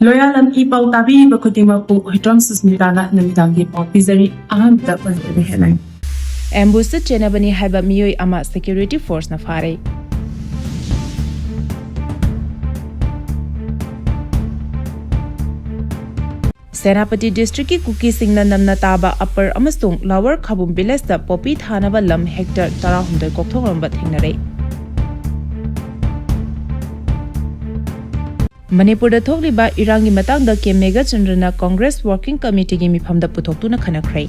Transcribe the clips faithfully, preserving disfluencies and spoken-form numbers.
ꯂꯣꯌꯥꯂꯝ E ꯄꯥꯎ ꯇꯥꯕꯤꯔꯤꯕ ꯈꯨꯗꯤꯡꯃꯛꯄꯨ ꯍꯨꯏꯗ꯭ꯔꯣꯝ ꯁꯨꯁꯃꯤꯇꯥꯅ ꯅꯨꯃꯤꯗꯥꯡꯒꯤ ꯄꯥꯎ ꯄꯤꯖꯔꯤ꯫ ꯑꯍꯥꯟꯕꯗ ꯄꯟꯖꯕ ꯍꯦꯠꯂꯥꯏꯟ꯫ ꯑꯦꯝꯕꯨꯁꯇ ꯆꯦꯟꯅꯕꯅꯤ ꯍꯥꯏꯕ ꯃꯤꯑꯣꯏ ꯑꯃ ꯁꯦꯀ꯭ꯌꯨꯔꯤꯇꯤ ꯐꯣꯔꯁꯅ ꯐꯥꯔꯦ꯫ ꯁꯦꯅꯥꯄꯇꯤ ꯗꯤꯁꯇ꯭ꯔꯤꯛꯀꯤ ꯀꯨꯀꯤꯁꯤꯡꯅ ꯅꯝꯅ ꯇꯥꯕ ꯑꯄꯔ ꯑꯃꯁꯨꯡ ꯂꯋꯔ ꯈꯥꯕꯨꯝ ꯚꯤꯂꯦꯖꯇ ꯄꯣꯄꯤ ꯊꯥꯅꯕ ꯂꯝ ꯍꯦꯛꯇꯔ ꯇꯔꯥꯍꯨꯝꯗꯣꯏ ꯀꯣꯛꯊꯣꯛꯂꯝꯕ ꯊꯦꯡꯅꯔꯦ꯫ ꯃꯅꯤꯄꯨꯔꯗ ꯊꯣꯛꯂꯤꯕ ꯏꯔꯥꯡꯒꯤ ꯃꯇꯥꯡꯗ ꯀꯦ ꯃꯦꯘꯆꯟꯗ꯭ꯔꯅ ꯀꯣꯡꯒ꯭ꯔꯦꯁ ꯋꯥꯔꯀꯤꯡ ꯀꯃꯤꯇꯤꯒꯤ ꯃꯤꯐꯝꯗ ꯄꯨꯊꯣꯛꯇꯨꯅ ꯈꯟꯅꯈ꯭ꯔꯦ꯫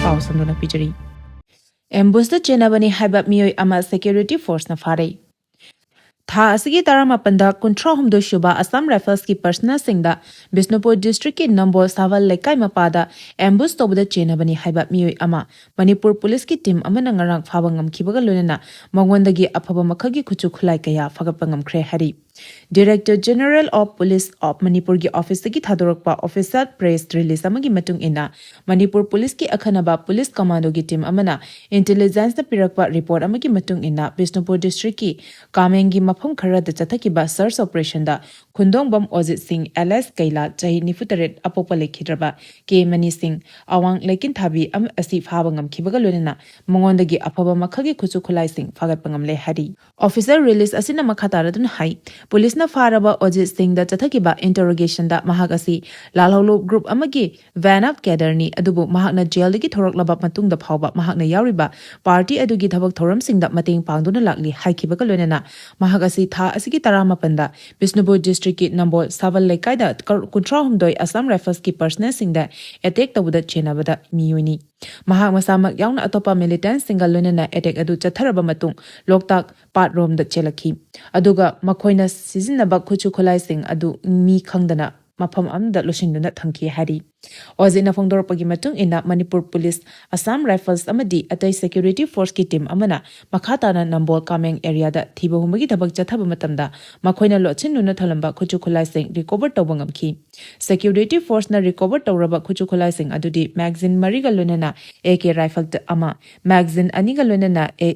ꯄꯥꯎ ꯁꯟꯗꯣꯛꯅ ꯄꯤꯖꯔꯤ꯫ ꯑꯦꯝꯕꯨꯁꯇ ꯆꯦꯟꯅꯕꯅꯤ ꯍꯥꯏꯕ ꯃꯤꯑꯣꯏ ꯑꯃ ꯁꯦꯀ꯭ꯌꯨꯔꯤꯇꯤ ꯐꯣꯔꯁꯅ ꯐꯥꯔꯦ꯫ ꯊꯥ ꯑꯁꯤꯒꯤ ꯇꯔꯥꯃꯥꯄꯟꯗ ꯀꯨꯟꯊ꯭ꯔꯥꯍꯨꯝꯗꯣꯏ ꯁꯨꯕ ꯑꯁꯥꯝ ꯔꯥꯏꯐꯜꯁꯀꯤ ꯄꯔꯁꯅꯦꯜꯁꯤꯡꯗ ꯕꯤꯁꯅꯨꯄꯨꯔ ꯗꯤꯁꯇ꯭ꯔꯤꯛꯀꯤ ꯅꯝꯕꯣꯜ ꯁꯥꯕꯜ ꯂꯩꯀꯥꯏ ꯃꯄꯥꯗ ꯑꯦꯝꯕꯨꯁ ꯇꯧꯕꯗ ꯆꯦꯟꯅꯕꯅꯤ ꯍꯥꯏꯕ ꯃꯤꯑꯣꯏ ꯑꯃ ꯃꯅꯤꯄꯨꯔ ꯄꯨꯂꯤꯁꯀꯤ ꯇꯤꯝ ꯑꯃꯅ ꯉꯔꯥꯡ ꯐꯥꯕ ꯉꯝꯈꯤꯕꯒ ꯂꯣꯏꯅꯅ ꯃꯉꯣꯟꯗꯒꯤ ꯑꯐꯕ ꯃꯈꯜꯒꯤ ꯈꯨꯠꯁꯨ ꯈꯨꯠꯂꯥꯏ ꯀꯌꯥ ꯐꯥꯒꯠꯄ ꯉꯝꯈ꯭ꯔꯦ ꯍꯥꯏꯔꯤ꯫ Director General of Police of ꯃꯅꯤꯄꯨꯔꯒꯤ ꯑꯣꯐꯤꯁꯇꯒꯤ ꯊꯥꯗꯣꯔꯛꯄ ꯑꯣꯐꯤꯁꯤꯌꯦꯜ ꯄ꯭ꯔꯦꯁ ꯔꯤꯂꯤꯖ ꯑꯃꯒꯤ ꯃꯇꯨꯡ ꯏꯟꯅ, ꯃꯅꯤꯄꯨꯔ ꯄꯨꯂꯤꯁꯀꯤ ꯑꯈꯟꯅꯕ ꯄꯨꯂꯤꯁ ꯀꯃꯥꯟꯗꯣꯒꯤ ꯇꯤꯝ ꯑꯃꯅ ꯏꯟꯇꯦꯂꯤꯖꯦꯟꯁꯅ ꯄꯤꯔꯛꯄ ꯔꯤꯄꯣꯔꯠ ꯑꯃꯒꯤ ꯃꯇꯨꯡ ꯏꯟꯅ, ꯕꯤꯁꯅꯨꯄꯨꯔ ꯗꯤꯁꯇ꯭ꯔꯤꯛꯀꯤ ꯀꯥꯃꯦꯡꯒꯤ ꯃꯐꯝ ꯈꯔꯗ ꯆꯠꯊꯈꯤꯕ ꯁꯔꯆ ꯑꯣꯄꯔꯦꯁꯟꯗ ꯈꯨꯟꯗꯣꯡꯕꯝ ꯑꯣꯖꯤꯠ ꯁꯤꯡ alias ꯀꯩꯂꯥ, ꯆꯍꯤ ꯅꯤꯐꯨ ꯇꯔꯦꯠ, ꯑꯄꯣꯛꯄ ꯂꯩꯈꯤꯗ꯭ꯔꯕ ꯀꯦ ꯃꯅꯤ ꯁꯤꯡ, ꯑꯋꯥꯡ ꯂꯩꯀꯤꯟꯊꯥꯕꯤ ꯑꯃ ꯑꯁꯤ ꯐꯥꯕ ꯉꯝꯈꯤꯕꯒ ꯂꯣꯏꯅꯅ ꯃꯉꯣꯟꯗꯒꯤ ꯑꯐꯕ ꯃꯈꯜꯒꯤ ꯈꯨꯠꯁꯨ ꯈꯨꯠꯂꯥꯏꯁꯤꯡ ꯐꯥꯒꯠꯄ ꯉꯝꯂꯦ ꯍꯥꯏꯔꯤ꯫ ꯑꯣꯐꯤꯁꯤꯌꯦꯜ ꯔꯤꯂꯤꯖ ꯑꯁꯤꯅ ꯃꯈꯥ ꯇꯥꯔꯗꯨꯅ ꯍꯥꯏ, ꯄꯨꯂꯤꯁꯅ ꯐꯥꯔꯕ ꯑꯣꯖꯤꯠ ꯁꯤꯡꯗ ꯆꯠꯊꯈꯤꯕ ꯏꯟꯇꯔꯣꯒꯦꯁꯟꯗ ꯃꯍꯥꯛ ꯑꯁꯤ ꯂꯥꯜꯍꯧꯂꯨꯞ ꯒ꯭ꯔꯨꯞ ꯑꯃꯒꯤ ꯚꯦꯟ ꯑꯣꯐ ꯀꯦꯗꯔꯅꯤ, ꯑꯗꯨꯕꯨ ꯃꯍꯥꯛꯅ ꯖꯦꯜꯗꯒꯤ ꯊꯣꯔꯛꯂꯕ ꯃꯇꯨꯡꯗ ꯐꯥꯎꯕ ꯃꯍꯥꯛꯅ ꯌꯥꯎꯔꯤꯕ ꯄꯥꯔꯇꯤ ꯑꯗꯨꯒꯤ ꯊꯕꯛ ꯊꯧꯔꯝꯁꯤꯡꯗ ꯃꯇꯦꯡ ꯄꯥꯡꯗꯨꯅ ꯂꯥꯛꯂꯤ ꯍꯥꯏꯈꯤꯕꯒ ꯂꯣꯏꯅꯅ ꯃꯍꯥꯛ ꯑꯁꯤ ꯊꯥ ꯑꯁꯤꯒꯤ ꯇꯔꯥꯃꯥꯄꯟꯗ ꯕꯤꯁꯅꯨꯄꯨꯔ ꯗꯤꯁꯇ꯭ꯔꯤꯛꯀꯤ ꯅꯝꯕꯣꯜ ꯁꯥꯕꯜ ꯂꯩꯀꯥꯏꯗ ꯀꯨꯟꯊ꯭ꯔꯥꯍꯨꯝꯗꯣꯏ ꯑꯁꯥꯝ ꯔꯥꯏꯐꯜꯁꯀꯤ ꯄꯔꯁꯅꯦꯜꯁꯤꯡꯗ ꯑꯦꯇꯦꯛ ꯇꯧꯕꯗ ꯆꯦꯟꯅꯕꯗ ꯃꯤꯑꯣꯏꯅꯤ꯫ ꯃꯍꯥꯛ ꯃꯁꯥꯃꯛ ꯌꯥꯎꯅ ꯑꯇꯣꯞꯄ ꯃꯤꯂꯤꯇꯦꯟꯠꯁꯤꯡꯒ ꯂꯣꯏꯅꯅ ꯑꯦꯇꯦꯛ ꯑꯗꯨ ꯆꯠꯊꯔꯕ ꯃꯇꯨꯡ ꯂꯣꯛꯇꯥꯛ ꯄꯥꯠꯔꯣꯝꯗ ꯆꯦꯜꯂꯛꯈꯤ꯫ ꯑꯗꯨꯒ ꯃꯈꯣꯏꯅ ꯁꯤꯖꯤꯟꯅꯕ ꯈꯨꯠꯁꯨ ꯈꯨꯠꯂꯥꯏꯁꯤꯡ ꯑꯗꯨ ꯃꯤ ꯈꯪꯗꯅ ꯃꯐꯝ ꯑꯃꯗ ꯂꯣꯠꯁꯤꯟꯗꯨꯅ ꯊꯝꯈꯤ ꯍꯥꯏꯔꯤ꯫ ꯑꯣꯖꯤꯠꯅ ꯐꯣꯡꯗꯣꯔꯛꯄꯒꯤ ꯃꯇꯨꯡ ꯏꯟꯅ, ꯃꯅꯤꯄꯨꯔ ꯄꯨꯂꯤꯁ, ꯑꯁꯥꯝ ꯔꯥꯏꯐꯜꯁ ꯑꯃꯗꯤ ꯑꯇꯩ ꯁꯦꯀ꯭ꯌꯨꯔꯤꯇꯤ ꯐꯣꯔꯁꯀꯤ ꯇꯤꯝ ꯑꯃꯅ ꯃꯈꯥ ꯇꯥꯅ ꯅꯝꯕꯣꯜ ꯀꯥꯃꯦꯡ ꯑꯦꯔꯤꯌꯥꯗ ꯊꯤꯕ ꯍꯨꯝꯕꯒꯤ ꯊꯕꯛ ꯆꯠꯊꯕ ꯃꯇꯝꯗ ꯃꯈꯣꯏꯅ ꯂꯣꯠꯁꯤꯟꯗꯨꯅ ꯊꯝꯂꯝꯕ ꯈꯨꯠꯁꯨ ꯈꯨꯠꯂꯥꯏꯁꯤꯡ ꯔꯤꯀꯣꯚꯔ ꯇꯧꯕ ꯉꯝꯈꯤ꯫ ꯁꯦꯀ꯭ꯌꯨꯔꯤꯇꯤ ꯐꯣꯔꯁꯅ ꯔꯤꯀꯣꯚꯔ ꯇꯧꯔꯕ ꯈꯨꯠꯁꯨ ꯈꯨꯠꯂꯥꯏꯁꯤꯡ ꯑꯗꯨꯗꯤ ꯃꯦꯒꯥꯖꯤꯟ ꯃꯔꯤꯒ ꯂꯣꯏꯅꯅ ꯑꯦ ꯀꯦ ꯔꯥꯏꯐꯜ ꯑꯃ, ꯃꯦꯒꯥꯖꯤꯟ ꯑꯅꯤꯒ ꯂꯣꯏꯅꯅ ꯑꯦ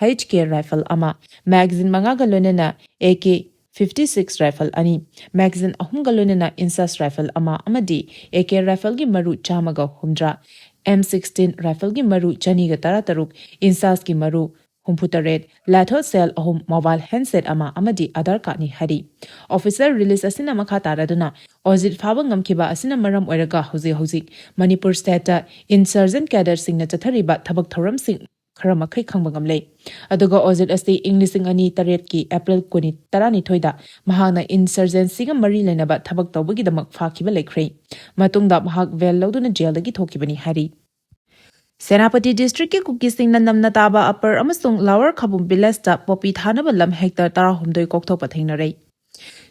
H K rifle ꯑꯃ, magazine ꯃꯉꯥꯒ ꯂꯣꯏꯅꯅ A K fifty six rifle ꯑꯅꯤ, magazine ꯑꯍꯨꯝꯒ ꯂꯣꯏꯅꯅ INSAS rifle ꯑꯃ ꯑꯃꯗꯤ A K rifleꯒꯤ ꯃꯔꯨ ꯆꯥꯝꯃꯒ ꯍꯨꯝꯗ꯭ꯔꯥ, M sixteen rifleꯒꯤ ꯃꯔꯨ ꯆꯅꯤꯒ ꯇꯔꯥꯇꯔꯨꯛ, INSASꯀꯤ ꯃꯔꯨ ꯍꯨꯝꯐꯨꯇꯔꯦꯠ, ꯂꯥꯊꯣꯠ ꯁꯦꯜ ꯑꯍꯨꯝ, mobile handset ꯑꯃ ꯑꯃꯗꯤ ꯑꯙꯥꯔ ꯀꯥꯔꯗꯅꯤ ꯍꯥꯏꯔꯤ꯫ Official release ꯑꯁꯤꯅ ꯃꯈꯥ ꯇꯥꯔꯗꯨꯅ ꯑꯣꯖꯤꯠ ꯐꯥꯕ ꯉꯝꯈꯤꯕ ꯑꯁꯤꯅ ꯃꯔꯝ ꯑꯣꯏꯔꯒ ꯍꯧꯖꯤꯛ ꯍꯧꯖꯤꯛ ꯃꯅꯤꯄꯨꯔ stateꯇ insurgent cadreꯁꯤꯡꯅ ꯆꯠꯊꯔꯤꯕ ꯊꯕꯛ ꯊꯧꯔꯝꯁꯤꯡ ꯈꯔ ꯃꯈꯩ ꯈꯪꯕ ꯉꯝꯂꯦ꯫ ꯑꯗꯨꯒ ꯑꯣꯖꯤꯠ ꯑꯁꯤ ꯏꯪ ꯂꯤꯁꯤꯡ ꯑꯅꯤ ꯇꯔꯦꯠꯀꯤ April ꯀꯨꯟꯅꯤ-, ꯇꯔꯥꯅꯤꯊꯣꯏꯗ ꯃꯍꯥꯛꯅ insurgencyꯒ ꯃꯔꯤ ꯂꯩꯅꯕ ꯊꯕꯛ ꯇꯧꯕꯒꯤꯗꯃꯛ ꯐꯥꯈꯤꯕ ꯂꯩꯈ꯭ꯔꯦ꯫ ꯃꯇꯨꯡꯗ ꯃꯍꯥꯛ bail ꯂꯧꯗꯨꯅ jailꯗꯒꯤ ꯊꯣꯛꯈꯤꯕꯅꯤ ꯍꯥꯏꯔꯤ꯫ ꯁꯦꯅꯥꯄꯇꯤ districtꯀꯤ ꯀꯨꯀꯤꯁꯤꯡꯅ ꯅꯝꯅ ꯇꯥꯕ Upper ꯑꯃꯁꯨꯡ Lower ꯈꯕꯨꯝ villageꯇ poppy ꯊꯥꯅꯕ ꯂꯝ hectare ꯇꯔꯥꯍꯨꯝꯗꯣꯏ ꯀꯣꯛꯊꯣꯛꯄ ꯊꯦꯡꯅꯔꯦ꯫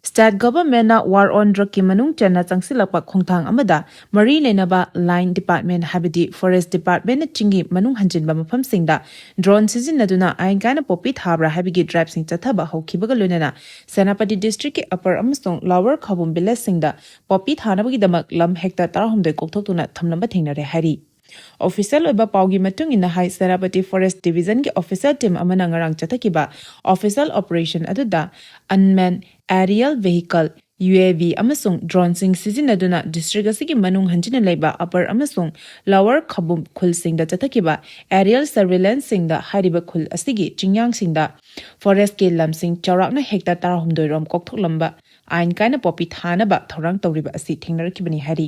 State governmentꯅ war on drugꯀꯤ ꯃꯅꯨꯡ ꯆꯟꯅ ꯆꯪꯁꯤꯜꯂꯛꯄ ꯈꯣꯡꯊꯥꯡ ꯑꯃꯗ ꯃꯔꯤ ꯂꯩꯅꯕ line department ꯍꯥꯏꯕꯗꯤ Forest Departmentꯅ ꯆꯤꯡꯒꯤ ꯃꯅꯨꯡ ꯍꯟꯖꯤꯟꯕ ꯃꯐꯝꯁꯤꯡꯗ drone ꯁꯤꯖꯤꯟꯅꯗꯨꯅ ꯑꯥꯏꯟ ꯀꯥꯏꯅ poppy ꯊꯥꯕ꯭ꯔꯥ ꯍꯥꯏꯕꯒꯤ driveꯁꯤꯡ ꯆꯠꯊꯕ ꯍꯧꯈꯤꯕꯒ ꯂꯣꯏꯅꯅ ꯁꯦꯅꯥꯄꯇꯤ districtꯀꯤ Upper ꯑꯃꯁꯨꯡ Lower ꯈꯕꯨꯝ villageꯁꯤꯡꯗ poppy ꯊꯥꯅꯕꯒꯤꯗꯃꯛ ꯂꯝ hectare ꯇꯔꯥꯍꯨꯝꯗꯣꯏ ꯀꯣꯛꯊꯣꯛꯇꯨꯅ ꯊꯝꯂꯝꯕ ꯊꯦꯡꯅꯔꯦ ꯍꯥꯏꯔꯤ꯫ Official ꯑꯣꯏꯕ ꯄꯥꯎꯒꯤ ꯃꯇꯨꯡ ꯏꯟꯅ ꯍꯥꯏ, ꯁꯦꯅꯥꯄꯇꯤ Forest Divisionꯒꯤ officer team ꯑꯃꯅ ꯉꯔꯥꯡ ꯆꯠꯊꯈꯤꯕ official operation ꯑꯗꯨꯗ unmanned aerial vehicle, U A V ꯑꯃꯁꯨꯡ droneꯁꯤꯡ ꯁꯤꯖꯤꯟꯅꯗꯨꯅ district ꯑꯁꯤꯒꯤ ꯃꯅꯨꯡ ꯍꯟꯖꯤꯟꯅ ꯂꯩꯕ Upper ꯑꯃꯁꯨꯡ Lower ꯈꯕꯨꯝ ꯈꯨꯜꯁꯤꯡꯗ ꯆꯠꯊꯈꯤꯕ aerial surveillanceꯁꯤꯡꯗ ꯍꯥꯏꯔꯤꯕ ꯈꯨꯜ ꯑꯁꯤꯒꯤ ꯆꯤꯡꯌꯥꯡꯁꯤꯡꯗ forestꯀꯤ ꯂꯝꯁꯤꯡ ꯆꯥꯎꯔꯥꯛꯅ hectare ꯇꯔꯥꯍꯨꯝꯗꯣꯏ ꯔꯣꯝ ꯀꯣꯛꯊꯣꯛꯂꯝꯕ ꯑꯥꯏꯟ ꯀꯥꯏꯅ poppy ꯊꯥꯅꯕ ꯊꯧꯔꯥꯡ ꯇꯧꯔꯤꯕ ꯑꯁꯤ ꯊꯦꯡꯅꯔꯛꯈꯤꯕꯅꯤ ꯍꯥꯏꯔꯤ꯫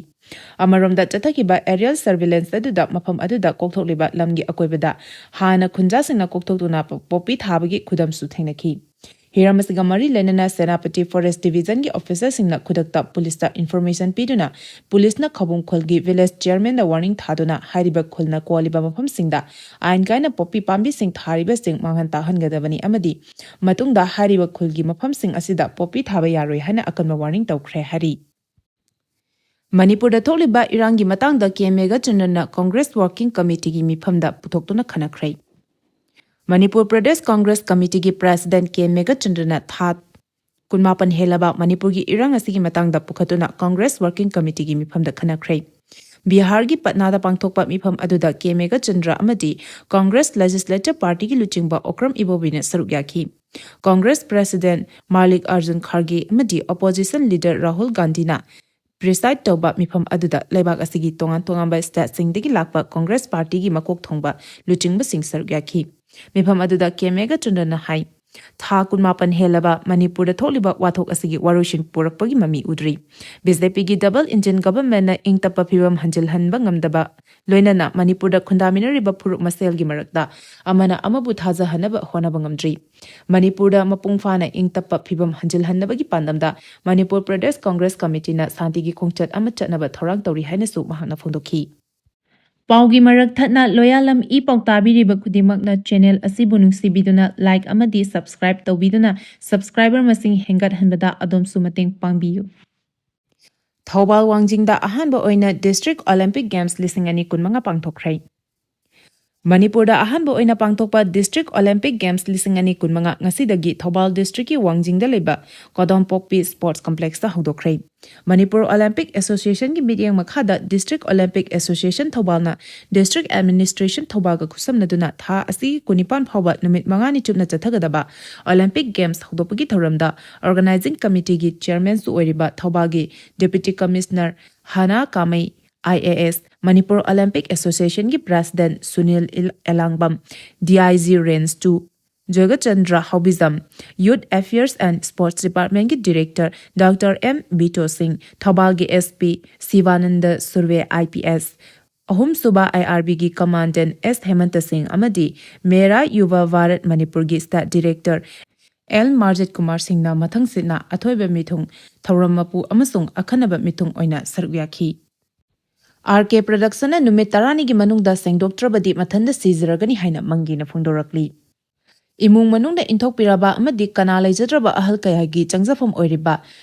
ꯑꯃꯔꯣꯝꯗ ꯆꯠꯊꯈꯤꯕ aerial surveillance ꯑꯗꯨꯗ ꯃꯐꯝ ꯑꯗꯨꯗ ꯀꯣꯛꯊꯣꯛꯂꯤꯕ ꯂꯝꯒꯤ ꯑꯀꯣꯏꯕꯗ ꯍꯥꯟꯅ ꯈꯨꯟꯖꯥꯁꯤꯡꯅ ꯀꯣꯛꯊꯣꯛꯇꯨꯅ ꯄ-, poppy ꯊꯥꯕꯒꯤ ꯈꯨꯗꯝꯁꯨ ꯊꯦꯡꯅꯈꯤ꯫ ꯍꯤꯔꯝ ꯑꯁꯤꯒ ꯃꯔꯤ ꯂꯩꯅꯅ ꯁꯦꯅꯥꯄꯇꯤ Forest Divisionꯒꯤ officerꯁꯤꯡꯅ ꯈꯨꯗꯛꯇ ꯄꯨꯂꯤꯁꯇ information ꯄꯤꯗꯨꯅ ꯄꯨꯂꯤꯁꯅ ꯈꯕꯨꯝ ꯈꯨꯜꯒꯤ village chairmanꯗ warning ꯊꯥꯗꯨꯅ ꯍꯥꯏꯔꯤꯕ ꯈꯨꯜꯅ ꯀꯣꯜꯂꯤꯕ ꯃꯐꯝꯁꯤꯡꯗ ꯑꯥꯏꯟ ꯀꯥꯏꯅ poppy ꯄꯥꯝꯕꯤꯁꯤꯡ ꯊꯥꯔꯤꯕꯁꯤꯡ ꯃꯥꯡꯍꯟ ꯇꯥꯛꯍꯟꯒꯗꯕꯅꯤ ꯑꯃꯗꯤ ꯃꯇꯨꯡꯗ ꯍꯥꯏꯔꯤꯕ ꯈꯨꯜꯒꯤ ꯃꯐꯝꯁꯤꯡ ꯑꯁꯤꯗ poppy ꯊꯥꯕ ꯌꯥꯔꯣꯏ ꯍꯥꯏꯅ ꯑꯀꯟꯕ warning ꯇꯧꯈ꯭ꯔꯦ ꯍꯥꯏꯔꯤ꯫ ꯃꯅꯤꯄꯨꯔꯗ ꯊꯣꯛꯂꯤꯕ ꯏꯔꯥꯡꯒꯤ ꯃꯇꯥꯡꯗ ꯀꯦ ꯃꯦꯘꯆꯟꯗ꯭ꯔꯅ Congress Working Committeeꯒꯤ ꯃꯤꯐꯝꯗ ꯄꯨꯊꯣꯛꯇꯨꯅ ꯈꯟꯅꯈ꯭ꯔꯦ꯫ ꯃꯅꯤꯄꯨꯔ ꯄ꯭ꯔꯗꯦꯁ Congress Committeeꯒꯤ President ꯀꯦ ꯃꯦꯘꯆꯟꯗ꯭ꯔꯅ ꯊꯥ ꯀꯨꯟꯃꯥꯄꯟ ꯍꯦꯜꯂꯕ ꯃꯅꯤꯄꯨꯔꯒꯤ ꯏꯔꯥꯡ ꯑꯁꯤꯒꯤ ꯃꯇꯥꯡꯗ ꯄꯨꯈꯠꯇꯨꯅ Congress Working Committeeꯒꯤ ꯃꯤꯐꯝꯗ ꯈꯟꯅꯈ꯭ꯔꯦ꯫ ꯕꯤꯍꯥꯔꯒꯤ ꯄꯠꯅꯥꯗ ꯄꯥꯡꯊꯣꯛꯄ ꯃꯤꯐꯝ ꯑꯗꯨꯗ ꯀꯦ ꯃꯦꯘꯆꯟꯗ꯭ꯔ ꯑꯃꯗꯤ ꯀꯪꯒ꯭ꯔꯦꯁ ꯂꯦꯖꯤꯁꯂꯦꯇꯤꯚ ꯄꯥꯔꯇꯤꯒꯤ ꯂꯨꯆꯤꯡꯕ ꯑꯣꯀ꯭ꯔꯝ ꯏꯕꯣꯕꯤꯅ ꯁꯔꯨꯛ ꯌꯥꯈꯤ꯫ ꯀꯪꯒ꯭ꯔꯦꯁ ꯄ꯭ꯔꯦꯁꯤꯗꯦꯟꯠ ꯃꯥꯂꯤꯛ ꯑꯔꯖꯨꯟ ꯈꯥꯔꯒꯦ ꯑꯃꯗꯤ ꯑꯣꯄꯣꯖꯤꯁꯟ ꯂꯤꯗꯔ ꯔꯥꯍꯨꯜ ꯒꯥꯟꯙꯤꯅ ꯄ꯭ꯔꯤꯁꯥꯏꯗ ꯇꯧꯕ ꯃꯤꯐꯝ ꯑꯗꯨꯗ ꯂꯩꯕꯥꯛ ꯑꯁꯤꯒꯤ ꯇꯣꯉꯥꯟ ꯇꯣꯉꯥꯟꯕ ꯁ꯭ꯇꯦꯠꯁꯤꯡꯗꯒꯤ ꯂꯥꯛꯄ ꯀꯪꯒ꯭ꯔꯦꯁ ꯄꯥꯔꯇꯤꯒꯤ ꯃꯀꯣꯛ ꯊꯣꯡꯕ ꯂꯨꯆꯤꯡꯕꯁꯤꯡ ꯁꯔꯨꯛ ꯌꯥꯈꯤ꯫ ꯃꯤꯐꯝ ꯑꯗꯨꯗ ꯀꯦ ꯃꯦꯘꯆꯟꯗ꯭ꯔꯅ ꯍꯥꯏ, ꯊꯥ ꯀꯨꯟꯃꯥꯄꯟ ꯍꯦꯜꯂꯕ ꯃꯅꯤꯄꯨꯔꯗ ꯊꯣꯛꯂꯤꯕ ꯋꯥꯊꯣꯛ ꯑꯁꯤꯒꯤ ꯋꯥꯔꯣꯏꯁꯤꯟ ꯄꯨꯔꯛꯄꯒꯤ ꯃꯃꯤ ꯎꯗ꯭ꯔꯤ꯫ ꯕꯤ ꯖꯦ ꯄꯤꯒꯤ ꯗꯕꯜ ꯏꯟꯖꯤꯟ ꯒꯚꯔꯟꯃꯦꯟꯠꯅ ꯏꯪ ꯇꯞꯄ ꯐꯤꯕꯝ ꯍꯟꯖꯤꯜꯍꯟꯕ ꯉꯝꯗꯕ, ꯂꯣꯏꯅꯅ ꯃꯅꯤꯄꯨꯔꯗ ꯈꯨꯟꯗꯥꯃꯤꯟꯅꯔꯤꯕ ꯐꯨꯔꯨꯞ ꯃꯁꯦꯜꯒꯤ ꯃꯔꯛꯇ ꯑꯃꯅ ꯑꯃꯕꯨ ꯊꯥꯖꯍꯟꯅꯕ ꯍꯣꯠꯅꯕ ꯉꯝꯗ꯭ꯔꯤ꯫ ꯃꯅꯤꯄꯨꯔꯗ ꯃꯄꯨꯡ ꯐꯥꯅ ꯏꯪ ꯇꯞꯄ ꯐꯤꯕꯝ ꯍꯟꯖꯤꯜꯍꯟꯅꯕꯒꯤ ꯄꯥꯟꯗꯝꯗ ꯃꯅꯤꯄꯨꯔ ꯄ꯭ꯔꯗꯦꯁ ꯀꯪꯒ꯭ꯔꯦꯁ ꯀꯃꯤꯇꯤꯅ ꯁꯥꯟꯇꯤꯒꯤ ꯈꯣꯡꯆꯠ ꯑꯃ ꯆꯠꯅꯕ ꯊꯧꯔꯥꯡ ꯇꯧꯔꯤ ꯍꯥꯏꯅꯁꯨ ꯃꯍꯥꯛꯅ ꯐꯣꯡꯗꯣꯛꯈꯤ꯫ ꯄꯥꯎꯒꯤ ꯃꯔꯛ ꯊꯠꯅ ꯂꯣꯌꯥꯂꯝ ꯏ ꯄꯥꯎ ꯇꯥꯕꯤꯔꯤꯕ ꯈꯨꯗꯤꯡꯃꯛꯅ ꯆꯦꯅꯦꯜ ꯑꯁꯤꯕꯨ ꯅꯨꯡꯁꯤꯕꯤꯗꯨꯅ ꯂꯥꯏꯛ ꯑꯃꯗꯤ ꯁꯕꯁꯀ꯭ꯔꯥꯏꯕ ꯇꯧꯕꯤꯗꯨꯅ ꯁꯕꯁꯀ꯭ꯔꯥꯏꯕꯔ ꯃꯁꯤꯡ ꯍꯦꯟꯒꯠꯍꯟꯕꯗ ꯑꯗꯣꯝꯁꯨ ꯃꯇꯦꯡ ꯄꯥꯡꯕꯤꯌꯨ꯫ ꯊꯧꯕꯥꯜ ꯋꯥꯡꯖꯤꯡꯗ ꯑꯍꯥꯟꯕ ꯑꯣꯏꯅ ꯗꯤꯁꯇ꯭ꯔꯤꯛ ꯑꯣꯂꯤꯝꯄꯤꯛ ꯒꯦꯝꯁ ꯂꯤꯁꯤꯡ ꯑꯅꯤ ꯀꯨꯟꯃꯉꯥ ꯄꯥꯡꯊꯣꯛꯈ꯭ꯔꯦ꯫ ꯃꯅꯤꯄꯨꯔꯗ ꯑꯍꯥꯟꯕ ꯑꯣꯏꯅ ꯄꯥꯡꯊꯣꯛꯄ ꯗꯤꯁꯇ꯭ꯔꯤꯛ ꯑꯣꯂꯤꯝꯄꯤꯛ ꯒꯦꯝꯁ ꯂꯤꯁꯤꯡ ꯑꯅꯤ ꯀꯨꯟꯃꯉꯥ ꯉꯁꯤꯗꯒꯤ ꯊꯧꯕꯥꯜ ꯗꯤꯁꯇ꯭ꯔꯤꯛꯀꯤ ꯋꯥꯡꯖꯤꯡꯗ ꯂꯩꯕ ꯀꯣꯗꯣꯝꯄꯣꯛꯄꯤ ꯁ꯭ꯄꯣꯔꯠꯁ ꯀꯝꯄ꯭ꯂꯦꯛꯁꯇ ꯍꯧꯗꯣꯛꯈ꯭ꯔꯦ꯫ ꯃꯅꯤꯄꯨꯔ ꯑꯣꯂꯤꯝꯄꯤꯛ ꯑꯦꯁꯣꯁꯤꯌꯦꯁꯟꯒꯤ ꯃꯤꯠꯌꯦꯡ ꯃꯈꯥꯗ ꯗꯤꯁꯇ꯭ꯔꯤꯛ ꯑꯣꯂꯤꯝꯄꯤꯛ ꯑꯦꯁꯣꯁꯤꯌꯦꯁꯟ ꯊꯧꯕꯥꯜꯅ ꯗꯤꯁꯇ꯭ꯔꯤꯛ ꯑꯦꯗꯃꯤꯅꯤꯁꯇ꯭ꯔꯦꯁꯟ ꯊꯧꯕꯥꯜꯒ ꯈꯨꯠꯁꯝꯅꯗꯨꯅ ꯊꯥ ꯑꯁꯤꯒꯤ ꯀꯨꯟꯅꯤꯄꯥꯟ ꯐꯥꯎꯕ ꯅꯨꯃꯤꯠ ꯃꯉꯥꯅꯤ ꯆꯨꯞꯅ ꯆꯠꯊꯒꯗꯕ ꯑꯣꯂꯤꯝꯄꯤꯛ ꯒꯦꯝꯁ ꯍꯧꯗꯣꯛꯄꯒꯤ ꯊꯧꯔꯝꯗ ꯑꯣꯔꯒꯅꯥꯏꯖꯤꯡ ꯀꯃꯤꯇꯤꯒꯤ ꯆꯤꯌꯔꯃꯦꯟꯁꯨ ꯑꯣꯏꯔꯤꯕ ꯊꯧꯕꯥꯜꯒꯤ ꯗꯦꯄ꯭ꯌꯨꯇꯤ ꯀꯃꯤꯁꯅꯔ ꯍꯥꯅꯥ Kamei I A S, Manipur Olympic ꯑꯦꯁꯣꯁꯤꯌꯦꯁꯟꯒꯤ ꯄ꯭ꯔꯦꯁꯤꯗꯦꯟꯠ ꯁꯨꯅꯤꯜ ꯏꯜ-, Elangbam, D I G range two Joygachandra Haobijam, youth affairs and sports ꯗꯤꯄꯥꯔꯠꯃꯦꯟꯠꯀꯤ director doctor M Bito Singh, ꯊꯧꯕꯥꯜꯒꯤ S P Sivananda ꯁꯨꯔꯚꯦ I P S, ꯑꯍꯨꯝꯁꯨꯕ ꯑꯥꯏ ꯑꯥꯔ ꯕꯤꯒꯤ ꯀꯃꯥꯟꯗꯦꯟꯠ ꯑꯦꯁ ꯍꯦꯃꯟꯇ ꯁꯤꯡ ꯑꯃꯗꯤ ꯃꯦꯔꯥ ꯌꯨꯚꯥ ꯚꯥꯔꯠ ꯃꯅꯤꯄꯨꯔꯒꯤ state director L Marjit Kumar ꯁꯤꯡꯅ ꯃꯊꯪꯁꯤꯠꯅ ꯑꯊꯣꯏꯕ ꯃꯤꯊꯨꯡ, ꯊꯧꯔꯝ ꯃꯄꯨ ꯑꯃꯁꯨꯡ ꯑꯈꯟꯅꯕ ꯃꯤꯊꯨꯡ ꯑꯣꯏꯅ ꯁꯔꯨꯛ ꯌꯥꯈꯤ꯫ ꯑꯥꯔ ꯀꯦ ꯄ꯭ꯔꯗꯛꯁꯟꯅ ꯅꯨꯃꯤꯠ ꯇꯔꯥꯅꯤꯒꯤ ꯃꯅꯨꯡꯗ ꯁꯦꯡꯗꯣꯛꯇ꯭ꯔꯕꯗꯤ ꯃꯊꯟꯇ ꯁꯤꯖꯔꯒꯅꯤ ꯍꯥꯏꯅ ꯃꯪꯒꯤꯅ ꯐꯣꯡꯗꯣꯔꯛꯂꯤ꯫ ꯏꯃꯨꯡ ꯃꯅꯨꯡꯗ ꯏꯟꯊꯣꯛꯄꯤꯔꯕ ꯑꯃꯗꯤ ꯀꯅꯥ ꯂꯩꯖꯗ꯭ꯔꯕ ꯑꯍꯜ ꯀꯌꯥꯒꯤ ꯆꯪꯖꯐꯝ ꯑꯣꯏꯔꯤꯕ